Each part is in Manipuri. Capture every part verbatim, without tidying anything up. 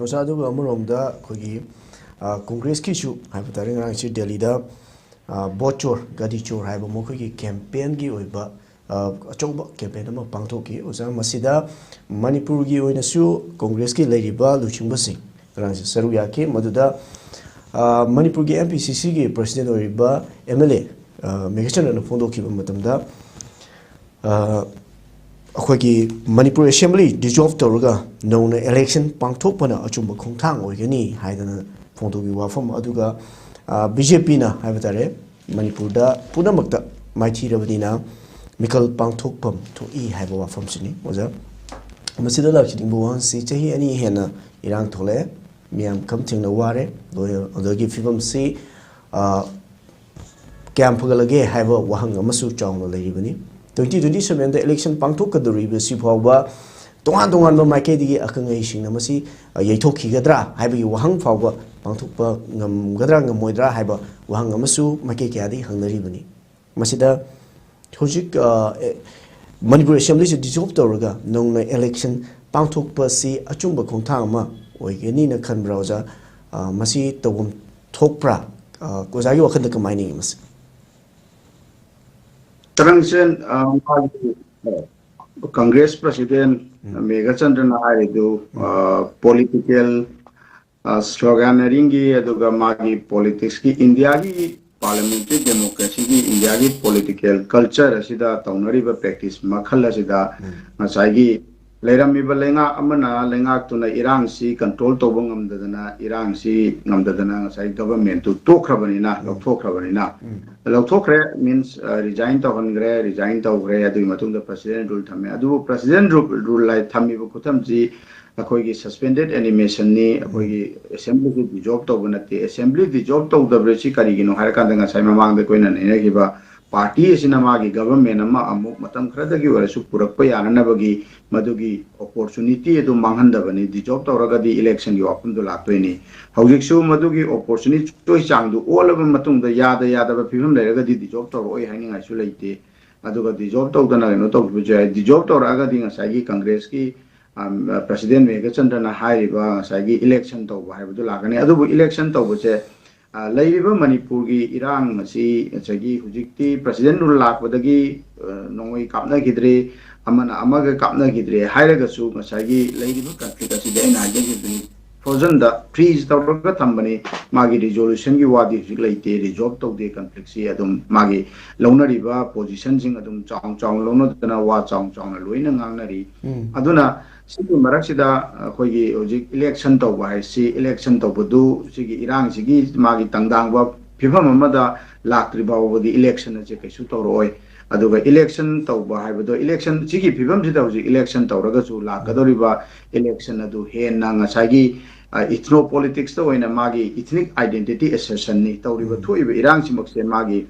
ꯑꯣꯖꯥ, ꯑꯗꯨꯒ ꯑꯃꯔꯣꯝꯗ ꯑꯩꯈꯣꯏꯒꯤ, ꯑ, ꯀꯣꯡꯒ꯭ꯔꯦꯁꯀꯤꯁꯨ ꯍꯥꯏꯕ ꯇꯥꯔꯦ, ꯉꯔꯥꯡꯁꯤ ꯗꯦꯜꯂꯤꯗ, ꯑ, ꯚꯣꯠ ꯆꯣꯔ, ꯒꯥꯗꯤ ꯆꯣꯔ ꯍꯥꯏꯕ ꯃꯈꯣꯏꯒꯤ ꯀꯦꯝꯄꯦꯟꯒꯤ ꯑꯣꯏꯕ, ꯑ, ꯑꯆꯧꯕ ꯀꯦꯝꯄꯦꯟ ꯑꯃ ꯄꯥꯡꯊꯣꯛꯈꯤ꯫ ꯑꯣꯖꯥ, ꯃꯁꯤꯗ ꯃꯅꯤꯄꯨꯔꯒꯤ ꯑꯣꯏꯅꯁꯨ ꯀꯣꯡꯒ꯭ꯔꯦꯁꯀꯤ ꯂꯩꯔꯤꯕ ꯂꯨꯆꯤꯡꯕꯁꯤꯡ ꯉꯔꯥꯡꯁꯤ ꯁꯔꯨꯛ ꯌꯥꯈꯤ꯫ ꯃꯗꯨꯗ, ꯑ, ꯃꯅꯤꯄꯨꯔꯒꯤ ꯑꯦꯝ ꯄꯤ ꯁꯤ ꯁꯤꯒꯤ ꯄ꯭ꯔꯁꯤꯗꯦꯟ ꯑꯣꯏꯔꯤꯕ ꯑꯦꯝ ꯑꯦꯜ ꯑꯦ, ꯑ, ꯃꯦꯘꯆꯟꯗ꯭ꯔꯅ ꯐꯣꯡꯗꯣꯛꯈꯤꯕ ꯃꯇꯝꯗ, ꯑ, ꯑꯩꯈꯣꯏꯒꯤ ꯃꯅꯤꯄꯨꯔ ꯑꯦꯁꯦꯝꯕ꯭ꯂꯤ ꯗꯤꯖꯣꯜꯕ ꯇꯧꯔꯒ ꯅꯧꯅ ꯏꯂꯦꯛꯁꯟ ꯄꯥꯡꯊꯣꯛꯄꯅ ꯑꯆꯨꯝꯕ ꯈꯣꯡꯊꯥꯡ ꯑꯣꯏꯒꯅꯤ ꯍꯥꯏꯗꯅ ꯐꯣꯡꯗꯣꯛꯈꯤꯕ ꯋꯥꯐꯝ ꯑꯗꯨꯒ, ꯑ, ꯕꯤ ꯖꯦ ꯄꯤꯅ ꯍꯥꯏꯕ ꯇꯥꯔꯦ, ꯃꯅꯤꯄꯨꯔꯗ ꯄꯨꯝꯅꯃꯛꯇ ꯃꯥꯏꯊꯤꯔꯕꯅꯤꯅ ꯃꯤꯈꯜ ꯄꯥꯡꯊꯣꯛꯐꯝ ꯊꯣꯛꯏ ꯍꯥꯏꯕ ꯋꯥꯐꯝꯁꯤꯅꯤ꯫ ꯑꯣꯖꯥ, ꯃꯁꯤꯗ ꯂꯥꯛꯆꯅꯤꯡꯕ ꯋꯥꯍꯪꯁꯤ, ꯆꯍꯤ ꯑꯅꯤ ꯍꯦꯟꯅ ꯏꯔꯥꯡ ꯊꯣꯛꯂꯛꯑꯦ, ꯃꯤꯌꯥꯝ ꯈꯝ ꯊꯦꯡꯅ ꯋꯥꯔꯦ, ꯂꯣꯏ-, ꯑꯗꯨꯗꯒꯤ ꯐꯤꯕꯝꯁꯤ, ꯑ, ꯀꯌꯥꯝ ꯐꯒꯠꯂꯒꯦ ꯍꯥꯏꯕ ꯋꯥꯍꯪ ꯑꯃꯁꯨ ꯆꯥꯎꯅ ꯂꯩꯔꯤꯕꯅꯤ꯫ Twenty twenty seven ꯗ ꯏꯂꯦꯛꯁꯟ ꯄꯥꯡꯊꯣꯛꯀꯗꯧꯔꯤꯕꯁꯤ ꯐꯥꯎꯕ ꯇꯣꯉꯥꯟ ꯇꯣꯉꯥꯟꯕ ꯃꯥꯏꯀꯩꯗꯒꯤ ꯑꯈꯪ ꯑꯍꯩꯁꯤꯡꯅ ꯃꯁꯤ, ꯑ, ꯌꯩꯊꯣꯛꯈꯤꯒꯗ꯭ꯔꯥ ꯍꯥꯏꯕꯒꯤ ꯋꯥꯍꯪ ꯐꯥꯎꯕ ꯄꯥꯡꯊꯣꯛꯄ ꯉꯝꯒꯗ꯭ꯔꯥ ꯉꯝꯃꯣꯏꯗ꯭ꯔꯥ ꯍꯥꯏꯕ ꯋꯥꯍꯪ ꯑꯃꯁꯨ ꯃꯥꯏꯀꯩ ꯀꯌꯥꯗꯒꯤ ꯍꯪꯅꯔꯤꯕꯅꯤ꯫ ꯃꯁꯤꯗ ꯍꯧꯖꯤꯛ, ꯑ, ꯑꯦ, ꯃꯅꯤꯄꯨꯔ ꯑꯦꯁꯦꯝꯕ꯭ꯂꯤꯁꯤ ꯗꯤꯖꯣꯜꯕ ꯇꯧꯔꯒ ꯅꯧꯅ ꯏꯂꯦꯛꯁꯟ ꯄꯥꯡꯊꯣꯛꯄꯁꯤ ꯑꯆꯨꯝꯕ ꯈꯣꯡꯊꯥꯡ ꯑꯃ ꯑꯣꯏꯒꯅꯤꯅ ꯈꯟꯕ꯭ꯔꯥ, ꯑꯣꯖꯥ? ꯑ, ꯃꯁꯤ ꯇꯧꯐꯝ ꯊꯣꯛꯄ꯭ꯔꯥ? ꯑ, ꯑꯣꯖꯥꯒꯤ ꯋꯥꯈꯜꯗ ꯀꯃꯥꯏꯅ ꯌꯦꯡꯉꯤ ꯃꯁꯤ? ꯆꯔꯪꯆꯦꯟ, ꯑ, ꯃꯥꯒꯤ, ꯑ, ꯀꯪꯒ꯭ꯔꯦꯁ ꯄ꯭ꯔꯁꯤꯗꯦꯟ ꯎꯝ꯫ ꯃꯦꯘꯆꯟꯗ꯭ꯔꯅ ꯍꯥꯏꯔꯤꯗꯨ, ꯎꯝ꯫ ꯑ, ꯄꯣꯂꯤꯇꯤꯀꯦꯜ, ꯑ, ꯁ꯭ꯂꯣꯒꯥꯅꯔꯤꯡꯒꯤ, ꯑꯗꯨꯒ ꯃꯥꯒꯤ ꯄꯣꯂꯤꯇꯤꯛꯁꯀꯤ, ꯏꯟꯗꯤꯌꯥꯒꯤ ꯄꯥꯔꯂꯤꯌꯥꯃꯦꯟꯇꯔꯤ ꯗꯦꯃꯣꯀ꯭ꯔꯦꯁꯤꯒꯤ, ꯏꯟꯗꯤꯌꯥꯒꯤ ꯄꯣꯂꯤꯇꯤꯀꯦꯜ ꯀꯜꯆꯔ ꯑꯁꯤꯗ ꯇꯧꯅꯔꯤꯕ ꯄ꯭ꯔꯦꯛꯇꯤꯁ ꯃꯈꯜ ꯑꯁꯤꯗ ꯎꯝ꯫ ꯉꯁꯥꯏꯒꯤ ꯂꯩꯔꯝꯃꯤꯕ ꯂꯩꯉꯥꯛ ꯑꯃꯅ ꯂꯩꯉꯥꯛꯇꯨꯅ ꯏꯔꯥꯡꯁꯤ ꯀꯟꯇ꯭ꯔꯣꯜ ꯇꯧꯕ ꯉꯝꯗꯗꯅ, ꯏꯔꯥꯡꯁꯤ ꯉꯝꯗꯗꯅ ꯉꯁꯥꯏ ꯒꯚꯔꯟꯃꯦꯟꯠꯇꯨ ꯇꯣꯛꯈ꯭ꯔꯕꯅꯤꯅ, ꯎꯝ꯫ ꯂꯧꯊꯣꯛꯈ꯭ꯔꯕꯅꯤꯅ, ꯎꯝ꯫ ꯂꯧꯊꯣꯛꯈ꯭ꯔꯦ, ꯃꯤꯟꯁ, ꯑ, ꯔꯤꯖꯥꯏꯟ ꯇꯧꯍꯟꯈ꯭ꯔꯦ, ꯔꯤꯖꯥꯏꯟ ꯇꯧꯈ꯭ꯔꯦ, ꯑꯗꯨꯒꯤ ꯃꯇꯨꯡꯗ ꯄ꯭ꯔꯁꯤꯗꯦꯟ ꯔꯨꯜ ꯊꯝꯃꯦ꯫ ꯑꯗꯨꯕꯨ ꯄ꯭ꯔꯁꯤꯗꯦꯟ ꯔꯨ-, ꯔꯨꯜ ꯍꯥꯏ ꯊꯝꯃꯤꯕ ꯈꯨꯊꯝꯁꯤ ꯑꯩꯈꯣꯏꯒꯤ ꯁꯁꯄꯦꯟꯗꯦꯗ ꯑꯦꯅꯤꯃꯦꯁꯟꯅꯤ, ꯎꯝ꯫ ꯑꯩꯈꯣꯏꯒꯤ ꯑꯦꯁꯦꯝꯕ꯭ꯂꯤꯁꯤ ꯗꯤꯖꯣꯜꯕ ꯇꯧꯕ ꯅꯠꯇꯦ꯫ ꯑꯦꯁꯦꯝꯕ꯭ꯂꯤ ꯗꯤꯖꯣꯜꯕ ꯇꯧꯗꯕꯁꯤ ꯀꯔꯤꯒꯤꯅꯣ ꯍꯥꯏꯔꯀꯥꯟꯗ ꯉꯁꯥꯏ ꯃꯃꯥꯡꯗ ꯑꯩꯈꯣꯏꯅ ꯅꯩꯅꯈꯤꯕ ꯄꯥꯔꯇꯤ ꯑꯁꯤꯅ ꯃꯥꯒꯤ ꯒꯚꯔꯟꯃꯦꯟꯠ ꯑꯃ ꯑꯃꯨꯛ ꯃꯇꯝ ꯈꯔꯗꯒꯤ ꯑꯣꯏꯔꯁꯨ ꯄꯨꯔꯛꯄ ꯌꯥꯅꯅꯕꯒꯤ ꯃꯗꯨꯒꯤ ꯑꯣꯄꯣꯔꯆꯨꯅꯤꯇꯤ ꯑꯗꯨ ꯃꯥꯡꯍꯟꯗꯕꯅꯤ꯫ ꯗꯤꯖꯣꯜꯕ ꯇꯧꯔꯒꯗꯤ ꯏꯂꯦꯛꯁꯟꯒꯤ ꯋꯥꯐꯝꯗꯣ ꯂꯥꯛꯇꯣꯏꯅꯤ꯫ ꯍꯧꯖꯤꯛꯁꯨ ꯃꯗꯨꯒꯤ ꯑꯣꯄꯣꯔꯆꯨꯅꯤꯇꯤ ꯆꯥꯡꯗꯨ ꯑꯣꯜꯂꯕ ꯃꯇꯨꯡꯗ ꯌꯥꯗ ꯌꯥꯗꯕ ꯐꯤꯕꯝ ꯂꯩꯔꯒꯗꯤ ꯗꯤꯖꯣꯜꯕ ꯇꯧꯔꯛꯑꯣꯏ ꯍꯥꯏꯅꯤꯡꯉꯥꯏꯁꯨ ꯂꯩꯇꯦ꯫ ꯑꯗꯨꯒ ꯗꯤꯖꯣꯜꯕ ꯇꯧꯗꯅ ꯀꯩꯅꯣ ꯇꯧꯈꯤꯕꯁꯨ ꯌꯥꯏ꯫ ꯗꯤꯖꯣꯜꯕ ꯇꯧꯔꯛꯑꯒꯗꯤ ꯉꯁꯥꯏꯒꯤ ꯀꯪꯒ꯭ꯔꯦꯁꯀꯤ, ꯄ꯭ꯔꯁꯤꯗꯦꯟ ꯃꯦꯘꯆꯟꯗ꯭ꯔꯅ ꯍꯥꯏꯔꯤꯕ ꯉꯁꯥꯏꯒꯤ ꯏꯂꯦꯛꯁꯟ ꯇꯧꯕ ꯍꯥꯏꯕꯗꯨ ꯂꯥꯛꯀꯅꯤ꯫ ꯑꯗꯨꯕꯨ ꯏꯂꯦꯛꯁꯟ ꯇꯧꯕꯁꯦ, ꯑ, ꯂꯩꯔꯤꯕ ꯃꯅꯤꯄꯨꯔꯒꯤ ꯏꯔꯥꯡ ꯑꯁꯤ ꯉꯁꯥꯏꯒꯤ ꯍꯧꯖꯤꯛꯇꯤ ꯄ꯭ꯔꯁꯤꯗꯦꯟ ꯔꯨꯜ ꯂꯥꯛꯄꯗꯒꯤ, ꯑ, ꯅꯣꯡꯃꯩ ꯀꯥꯞꯅꯈꯤꯗ꯭ꯔꯦ, ꯑꯃꯅ ꯑꯃꯒ ꯀꯥꯞꯅꯈꯤꯗ꯭ꯔꯦ ꯍꯥꯏꯔꯒꯁꯨ, ꯉꯁꯥꯏꯒꯤ ꯂꯩꯔꯤꯕ ꯀꯟꯐ꯭ꯂꯤꯛ ꯑꯁꯤꯗꯤ ꯑꯩꯅ ꯍꯥꯏꯖꯈꯤꯕꯗꯨꯅꯤ, ꯐ꯭ꯔꯣꯖꯟꯗ ꯐ꯭ꯔꯤꯖ ꯇꯧꯔꯒ ꯊꯝꯕꯅꯤ꯫ ꯃꯥꯒꯤ ꯔꯤꯖꯣꯂꯨꯁꯟꯒꯤ ꯋꯥꯗꯤ ꯍꯧꯖꯤꯛ ꯂꯩꯇꯦ, ꯔꯤꯖꯣꯜꯕ ꯇꯧꯗꯦ ꯀꯟꯐ꯭ꯂꯤꯛꯁꯤ꯫ ꯑꯗꯨꯝ ꯃꯥꯒꯤ ꯂꯧꯅꯔꯤꯕ ꯄꯣꯖꯤꯁꯟꯁꯤꯡ ꯑꯗꯨꯝ ꯆꯥꯎ ꯆꯥꯎꯅ ꯂꯧꯅꯗꯅ ꯋꯥ ꯆꯥꯎ ꯆꯥꯎꯅ ꯂꯣꯏꯅ ꯉꯥꯡꯅꯔꯤ꯫ ꯎꯝ꯫ ꯑꯗꯨꯅ ꯁꯤꯒꯤ ꯃꯔꯛꯁꯤꯗ ꯑꯩꯈꯣꯏꯒꯤ ꯍꯧꯖꯤꯛ ꯏꯂꯦꯛꯁꯟ ꯇꯧꯕ ꯍꯥꯏꯁꯤ, ꯏꯂꯦꯛꯁꯟ ꯇꯧꯕꯗꯨ ꯁꯤꯒꯤ ꯏꯔꯥꯡꯁꯤꯒꯤ ꯃꯥꯒꯤ ꯇꯪꯗꯥꯡꯕ ꯐꯤꯕꯝ ꯑꯃꯗ ꯂꯥꯛꯇ꯭ꯔꯤ ꯐꯥꯎꯕꯗꯤ ꯏꯂꯦꯛꯁꯟ ꯑꯁꯦ ꯀꯩꯁꯨ ꯇꯧꯔꯛꯑꯣꯏ꯫ ꯑꯗꯨꯒ ꯏꯂꯦꯛꯁꯟ ꯇꯧꯕ ꯍꯥꯏꯕꯗꯣ, ꯏꯂꯦꯛꯁꯟ ꯁꯤꯒꯤ ꯐꯤꯕꯝꯁꯤꯗ ꯍꯧꯖꯤꯛ ꯏꯂꯦꯛꯁꯟ ꯇꯧꯔꯒꯁꯨ ꯂꯥꯛꯀꯗꯧꯔꯤꯕ ꯏꯂꯦꯛꯁꯟ ꯑꯗꯨ ꯍꯦꯟꯅ ꯉꯁꯥꯏꯒꯤ, ꯑ, ꯏꯊꯅꯣ ꯄꯣꯂꯤꯇꯤꯛꯁꯇ ꯑꯣꯏꯅ ꯃꯥꯒꯤ ꯏꯊꯅꯤꯛ ꯑꯥꯏꯗꯦꯟꯇꯤꯇꯤ ꯑꯦꯁꯔꯁꯟꯅꯤ꯫ ꯇꯧꯔꯤꯕ ꯎꯝ꯫ ꯊꯣꯛꯏꯕ ꯏꯔꯥꯡꯁꯤꯃꯛꯁꯦ ꯃꯥꯒꯤ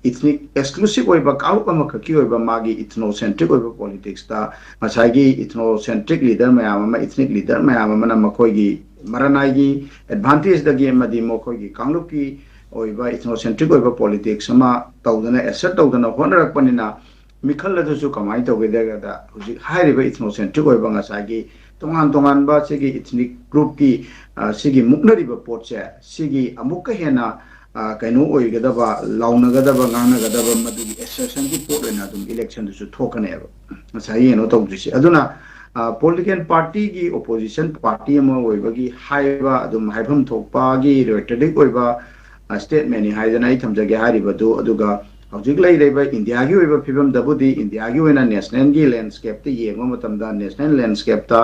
ꯏꯊꯅꯤꯛ ꯑꯦꯛꯁꯀ꯭ꯂꯨꯁꯤꯞ ꯑꯣꯏꯕ ꯀꯥꯡꯂꯨꯞ ꯑꯃꯈꯛꯀꯤ ꯑꯣꯏꯕ ꯃꯥꯒꯤ ꯏꯊꯅꯣꯁꯦꯟꯇ꯭ꯔꯤꯛ ꯑꯣꯏꯕ ꯄꯣꯂꯤꯇꯤꯛꯁꯇ, ꯉꯁꯥꯏꯒꯤ ꯏꯊꯅꯣꯁꯦꯟꯇ꯭ꯔꯤꯛ ꯂꯤꯗꯔ ꯃꯌꯥꯝ ꯑꯃ, ꯏꯊꯅꯤꯛ ꯂꯤꯗꯔ ꯃꯌꯥꯝ ꯑꯃꯅ ꯃꯈꯣꯏꯒꯤ ꯃꯔꯅꯥꯏꯒꯤ ꯑꯦꯗꯚꯥꯟꯇꯦꯖꯇꯒꯤ ꯑꯃꯗꯤ ꯃꯈꯣꯏꯒꯤ ꯀꯥꯡꯂꯨꯞꯀꯤ ꯑꯣꯏꯕ ꯏꯊꯅꯣꯁꯦꯟꯇ꯭ꯔꯤꯛ ꯑꯣꯏꯕ ꯄꯣꯂꯤꯇꯤꯛꯁ ꯑꯃ ꯇꯧꯗꯅ, ꯑꯦꯁꯔꯠ ꯇꯧꯗꯅ ꯍꯣꯠꯅꯔꯛꯄꯅꯤꯅ, ꯃꯤꯈꯜ ꯑꯗꯨꯁꯨ ꯀꯃꯥꯏꯅ ꯇꯧꯒꯦꯗ, ꯍꯧꯖꯤꯛ ꯍꯥꯏꯔꯤꯕ ꯏꯊꯅꯣꯁꯦꯟꯇ꯭ꯔꯤꯛ ꯑꯣꯏꯕ ꯉꯁꯥꯏꯒꯤ ꯇꯣꯉꯥꯟ ꯇꯣꯉꯥꯟꯕ ꯁꯤꯒꯤ ꯏꯊꯅꯤꯛ ꯒ꯭ꯔꯨꯞꯀꯤ, ꯑ, ꯁꯤꯒꯤ ꯃꯨꯛꯅꯔꯤꯕ ꯄꯣꯠꯁꯦ, ꯁꯤꯒꯤ ꯑꯃꯨꯛꯀ ꯍꯦꯟꯅ, ꯑ, ꯀꯩꯅꯣ ꯑꯣꯏꯒꯗꯕ, ꯂꯥꯎꯅꯒꯗꯕ, ꯉꯥꯡꯅꯒꯗꯕ ꯃꯗꯨꯒꯤ ꯑꯦꯁꯔꯁꯟꯒꯤ ꯄꯣꯠ ꯑꯣꯏꯅ ꯑꯗꯨꯝ ꯏꯂꯦꯛꯁꯟꯗꯨꯁꯨ ꯊꯣꯛꯀꯅꯦꯕ ꯉꯁꯥꯏꯒꯤ ꯀꯩꯅꯣ ꯇꯧꯗ꯭ꯔꯤꯁꯦ꯫ ꯑꯗꯨꯅ, ꯑ, ꯄꯣꯂꯤꯇꯤꯀꯦꯜ ꯄꯥꯔꯇꯤꯒꯤ ꯑꯣꯄꯣꯖꯤꯁꯟ ꯄꯥꯔꯇꯤ ꯑꯃ ꯑꯣꯏꯕꯒꯤ ꯍꯥꯏꯕ ꯑꯗꯨꯝ ꯍꯥꯏꯐꯝ ꯊꯣꯛꯄꯒꯤ ꯔꯦꯇꯣꯔꯤꯛ ꯑꯣꯏꯕ, ꯑ, ꯁ꯭ꯇꯦꯠꯃꯦꯟꯅꯤ ꯍꯥꯏꯗꯅ ꯑꯩ ꯊꯝꯖꯒꯦ ꯍꯥꯏꯔꯤꯕꯗꯨ꯫ ꯑꯗꯨꯒ ꯍꯧꯖꯤꯛ ꯂꯩꯔꯤꯕ ꯏꯟꯗꯤꯌꯥꯒꯤ ꯑꯣꯏꯕ ꯐꯤꯕꯝꯗꯕꯨꯗꯤ, ꯏꯟꯗꯤꯌꯥꯒꯤ ꯑꯣꯏꯅ ꯅꯦꯁꯅꯦꯜꯒꯤ ꯂꯦꯟꯁꯀꯦꯞꯇ ꯌꯦꯡꯕ ꯃꯇꯝꯗ, ꯅꯦꯁꯅꯦꯜ ꯂꯦꯟꯁꯀꯦꯞꯇ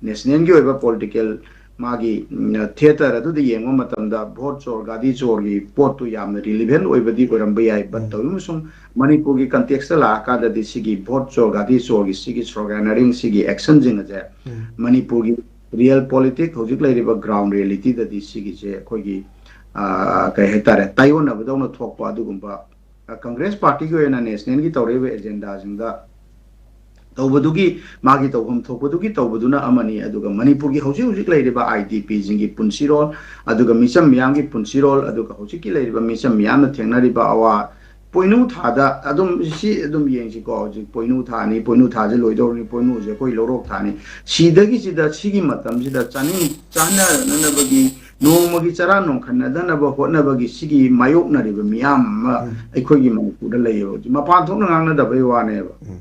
ꯅꯦꯁꯅꯦꯜꯒꯤ ꯑꯣꯏꯕ ꯄꯣꯂꯤꯇꯤꯀꯦꯜ ꯃꯥꯒꯤ, ꯎꯝ, ꯊꯤꯌꯦꯇꯔ ꯑꯗꯨꯗ ꯌꯦꯡꯕ ꯃꯇꯝꯗ ꯚꯣꯠ ꯆꯣꯔ ꯒꯥꯗꯤ ꯆꯣꯔꯒꯤ ꯄꯣꯠꯇꯨ ꯌꯥꯝꯅ ꯔꯤꯂꯤꯚꯦꯟ ꯑꯣꯏꯕꯗꯤ ꯑꯣꯏꯔꯝꯕ ꯌꯥꯏ꯫ ꯕꯠ ꯎꯝ꯫ ꯇꯧꯔꯤꯕ ꯁꯨꯝ ꯃꯅꯤꯄꯨꯔꯒꯤ ꯀꯟꯇꯦꯛꯁꯇ ꯂꯥꯛꯑꯀꯥꯟꯗꯗꯤ ꯁꯤꯒꯤ ꯚꯣꯠ ꯆꯣꯔ ꯒꯥꯗꯤ ꯆꯣꯔꯒꯤ ꯁꯤꯒꯤ ꯁ꯭ꯂꯣꯒꯦꯅꯔꯤꯡ, ꯁꯤꯒꯤ ꯑꯦꯛꯁꯟꯁꯤꯡ ꯑꯁꯦ ꯎꯝ꯫ ꯃꯅꯤꯄꯨꯔꯒꯤ ꯔꯤꯌꯦꯜ ꯄꯣꯂꯤꯇꯤꯛ, ꯍꯧꯖꯤꯛ ꯂꯩꯔꯤꯕ ꯒ꯭ꯔꯥꯎꯟ ꯔꯤꯌꯦꯂꯤꯇꯤꯗꯗꯤ ꯁꯤꯒꯤꯁꯦ ꯑꯩꯈꯣꯏꯒꯤ, ꯑ, ꯀꯩ ꯍꯥꯏꯇꯥꯔꯦ, ꯇꯥꯏꯑꯣꯟꯅꯕꯗꯧꯅ ꯊꯣꯛꯄ ꯑꯗꯨꯒꯨꯝꯕ, ꯑ, ꯀꯪꯒ꯭ꯔꯦꯁ ꯄꯥꯔꯇꯤꯒꯤ ꯑꯣꯏꯅ ꯅꯦꯁꯅꯦꯜꯒꯤ ꯇꯧꯔꯛꯏꯕ ꯑꯦꯖꯦꯟꯗꯥꯁꯤꯡꯗ ꯇꯧꯕꯗꯨꯒꯤ, ꯃꯥꯒꯤ ꯇꯧꯐꯝ ꯊꯣꯛꯄꯗꯨꯒꯤ ꯇꯧꯕꯗꯨꯅ ꯑꯃꯅꯤ꯫ ꯑꯗꯨꯒ ꯃꯅꯤꯄꯨꯔꯒꯤ ꯍꯧꯖꯤꯛ ꯍꯧꯖꯤꯛ ꯂꯩꯔꯤꯕ ꯑꯥꯏ ꯗꯤ ꯄꯤꯁꯤꯡꯒꯤ ꯄꯨꯟꯁꯤꯔꯣꯜ, ꯑꯗꯨꯒ ꯃꯤꯆꯝ ꯃꯤꯌꯥꯝꯒꯤ ꯄꯨꯟꯁꯤꯔꯣꯜ, ꯑꯗꯨꯒ ꯍꯧꯖꯤꯛꯀꯤ ꯂꯩꯔꯤꯕ ꯃꯤꯆꯝ ꯃꯤꯌꯥꯝꯅ ꯊꯦꯡꯅꯔꯤꯕ ꯑꯋꯥ ꯄꯣꯏꯅꯨ ꯊꯥꯗ ꯑꯗꯨꯝ, ꯁꯤ ꯑꯗꯨꯝ ꯌꯦꯡꯁꯤꯀꯣ꯫ ꯍꯧꯖꯤꯛ ꯄꯣꯏꯅꯨ ꯊꯥꯅꯤ, ꯄꯣꯏꯅꯨ ꯊꯥꯁꯦ ꯂꯣꯏꯗꯧꯔꯅꯤ, ꯄꯣꯏꯅꯨꯁꯦ ꯑꯩꯈꯣꯏ ꯂꯧꯔꯣꯛ ꯊꯥꯅꯤ꯫ ꯁꯤꯗꯒꯤꯁꯤꯗ, ꯁꯤꯒꯤ ꯃꯇꯝꯁꯤꯗ ꯆꯥꯅꯤꯡ ꯆꯥꯅꯅꯕꯒꯤ, ꯅꯣꯡꯃꯒꯤ ꯆꯔꯥ ꯅꯣꯡꯈꯠꯅꯗꯅꯕ ꯍꯣꯠꯅꯕꯒꯤ ꯁꯤꯒꯤ ꯃꯥꯌꯣꯛꯅꯔꯤꯕ ꯃꯤꯌꯥꯝ ꯑꯃ ꯎꯝ꯫ ꯑꯩꯈꯣꯏꯒꯤ ꯃꯅꯤꯄꯨꯔꯗ ꯂꯩꯌꯦꯕ ꯍꯧꯖꯤꯛ꯫ ꯃꯄꯥꯟ ꯊꯣꯛꯅ ꯉꯥꯡꯅꯗꯕꯩ ꯋꯥꯅꯦꯕ꯫ ꯎꯝ꯫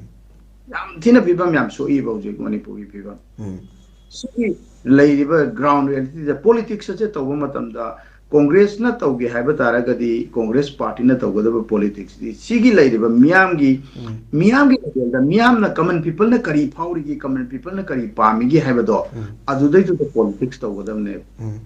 ꯌꯥꯝ ꯊꯤꯅ ꯐꯤꯕꯝ ꯌꯥꯝ ꯁꯣꯛꯏꯕ ꯍꯧꯖꯤꯛ ꯃꯅꯤꯄꯨꯔꯒꯤ ꯐꯤꯕꯝ꯫ ꯎꯝ꯫ ꯁꯤꯒꯤ ꯂꯩꯔꯤꯕ ground realityꯗ politics ꯑꯁꯦ ꯇꯧꯕ ꯃꯇꯝꯗ, ꯀꯣꯡꯒ꯭ꯔꯦꯁꯅ ꯇꯧꯒꯦ ꯍꯥꯏꯕ ꯇꯥꯔꯒꯗꯤ ꯀꯣꯡꯒ꯭ꯔꯦꯁ ꯄꯥꯔꯇꯤꯅ ꯇꯧꯒꯗꯕ politicsꯇꯤ ꯁꯤꯒꯤ ꯂꯩꯔꯤꯕ ꯃꯤꯌꯥꯝꯒꯤ, ꯎꯝ꯫ ꯃꯤꯌꯥꯝꯒꯤ levelꯗ ꯃꯤꯌꯥꯝꯅ, common peopleꯅ ꯀꯔꯤ ꯐꯥꯎꯔꯤꯒꯦ, common peopleꯅ ꯀꯔꯤ ꯄꯥꯝꯃꯤꯒꯦ ꯍꯥꯏꯕꯗꯣ, ꯎꯝ꯫ ꯑꯗꯨꯗꯩꯗꯨꯗ politics ꯇꯧꯒꯗꯕꯅꯦꯕ꯫ ꯎꯝ꯫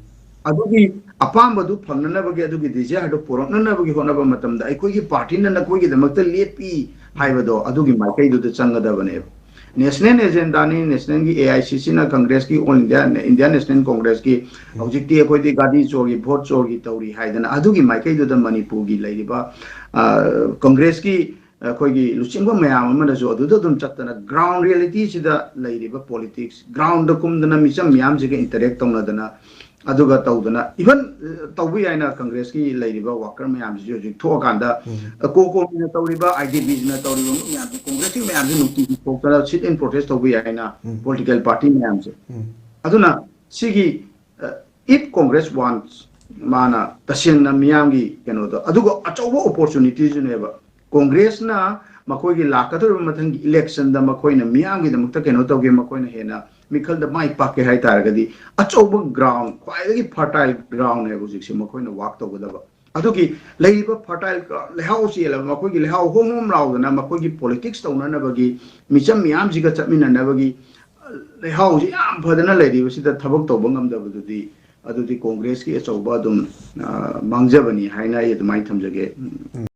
ꯑꯗꯨꯒꯤ ꯑꯄꯥꯝꯕꯗꯨ ꯐꯪꯅꯅꯕꯒꯤ, ꯑꯗꯨꯒꯤ desireꯗꯨ ꯄꯨꯔꯛꯅꯅꯕꯒꯤ ꯍꯣꯠꯅꯕ ꯃꯇꯝꯗ ꯑꯩꯈꯣꯏꯒꯤ ꯄꯥꯔꯇꯤꯅ ꯅꯈꯣꯏꯒꯤꯗꯃꯛꯇ ꯂꯦꯞꯄꯤ ꯍꯥꯏꯕꯗꯣ ꯑꯗꯨꯒꯤ ꯃꯥꯏꯀꯩꯗꯨꯗ ꯆꯪꯒꯗꯕꯅꯦꯕ꯫ National agendaꯅꯤ, nationalꯒꯤ, AICCꯅ, ꯀꯪꯒ꯭ꯔꯦꯁꯀꯤ, All India, Indian National Congressꯀꯤ, ꯎꯝ꯫ ꯍꯧꯖꯤꯛꯇꯤ ꯑꯩꯈꯣꯏꯗꯤ ꯒꯥꯔꯤ ꯆꯣꯔꯒꯤ, ꯚꯣꯠ ꯆꯣꯔꯒꯤ ꯇꯧꯔꯤ ꯍꯥꯏꯗꯅ, ꯑꯗꯨꯒꯤ ꯃꯥꯏꯀꯩꯗꯨꯗ ꯃꯅꯤꯄꯨꯔꯒꯤ ꯂꯩꯔꯤꯕ, ꯑ, ꯀꯪꯒ꯭ꯔꯦꯁꯀꯤ ꯑꯩꯈꯣꯏꯒꯤ ꯂꯨꯆꯤꯡꯕ ꯃꯌꯥꯝ ꯑꯃꯅꯁꯨ ꯑꯗꯨꯗ ꯑꯗꯨꯝ ꯆꯠꯇꯅ, ground realityꯁꯤꯗ ꯂꯩꯔꯤꯕ politics, groundꯗ ꯀꯨꯝꯗꯅ ꯃꯤꯆꯝ ꯃꯤꯌꯥꯝꯁꯤꯒ interact ꯇꯧꯅꯗꯅ, ꯑꯗꯨꯒ ꯇꯧꯗꯅ, even, ꯑ, ꯇꯧꯕ ꯌꯥꯏꯅ, ꯀꯪꯒ꯭ꯔꯦꯁꯀꯤ ꯂꯩꯔꯤꯕ worker ꯃꯌꯥꯝꯁꯤꯁꯨ ꯍꯧꯖꯤꯛ ꯊꯣꯛꯑꯀꯥꯟꯗ, ꯎꯝ꯫ ꯑ, COCOMIꯅ ꯇꯧꯔꯤꯕ, IDBꯒꯤꯅ ꯇꯧꯔꯤꯕ ꯃꯌꯥꯝꯁꯦ, ꯀꯪꯒ꯭ꯔꯦꯁꯀꯤ ꯃꯌꯥꯝꯁꯦ ꯅꯨꯡꯇꯤꯒꯤ ꯊꯣꯛꯇꯅ sit in protest ꯇꯧꯕ ꯌꯥꯏꯅ, ꯎꯝ꯫ Political party ꯃꯌꯥꯝꯁꯦ꯫ ꯎꯝ꯫ ꯑꯗꯨꯅ ꯁꯤꯒꯤ, ꯑ, if Congress wants, ꯃꯥꯅ ꯇꯁꯦꯡꯅ ꯃꯤꯌꯥꯝꯒꯤ ꯀꯩꯅꯣꯗꯣ, ꯑꯗꯨꯒ ꯑꯆꯧꯕ opportunityꯁꯨꯅꯦꯕ꯫ ꯀꯣꯡꯒ꯭ꯔꯦꯁꯅ ꯃꯈꯣꯏꯒꯤ ꯂꯥꯛꯀꯗꯧꯔꯤꯕ ꯃꯊꯪꯒꯤ electionꯗ ꯃꯈꯣꯏꯅ ꯃꯤꯌꯥꯝꯒꯤꯗꯃꯛꯇ ꯀꯩꯅꯣ ꯇꯧꯒꯦ, ꯃꯈꯣꯏꯅ ꯍꯦꯟꯅ ꯃꯤꯈꯜꯗ ꯃꯥꯏ ꯄꯥꯛꯀꯦ ꯍꯥꯏ ꯇꯥꯔꯒꯗꯤ, ꯑꯆꯧꯕ ground, ꯈ꯭ꯋꯥꯏꯗꯒꯤ fertile groundꯅꯦꯕ ꯍꯧꯖꯤꯛꯁꯦ ꯃꯈꯣꯏꯅ work ꯇꯧꯒꯗꯕ꯫ ꯑꯗꯨꯒꯤ ꯂꯩꯔꯤꯕ fertile ground, ꯂꯩꯍꯥꯎ ꯆꯦꯜꯂꯕ, ꯃꯈꯣꯏꯒꯤ ꯂꯩꯍꯥꯎ ꯍꯣꯝ ꯍꯣꯝ ꯂꯥꯎꯗꯅ ꯃꯈꯣꯏꯒꯤ politics ꯇꯧꯅꯅꯕꯒꯤ, ꯃꯤꯆꯝ ꯃꯤꯌꯥꯝꯁꯤꯒ ꯆꯠꯃꯤꯟꯅꯅꯕꯒꯤ, ꯑ, ꯂꯩꯍꯥꯎꯁꯤ ꯌꯥꯝ ꯐꯗꯅ ꯂꯩꯔꯤꯕꯁꯤꯗ ꯊꯕꯛ ꯇꯧꯕ ꯉꯝꯗꯕꯗꯨꯗꯤ, ꯑꯗꯨꯗꯤ ꯀꯣꯡꯒ꯭ꯔꯦꯁꯀꯤ ꯑꯆꯧꯕ ꯑꯗꯨꯝ, ꯑ, ꯃꯥꯡꯖꯕꯅꯤ ꯍꯥꯏꯅ ꯑꯩ ꯑꯗꯨꯃꯥꯏꯅ ꯊꯝꯖꯒꯦ꯫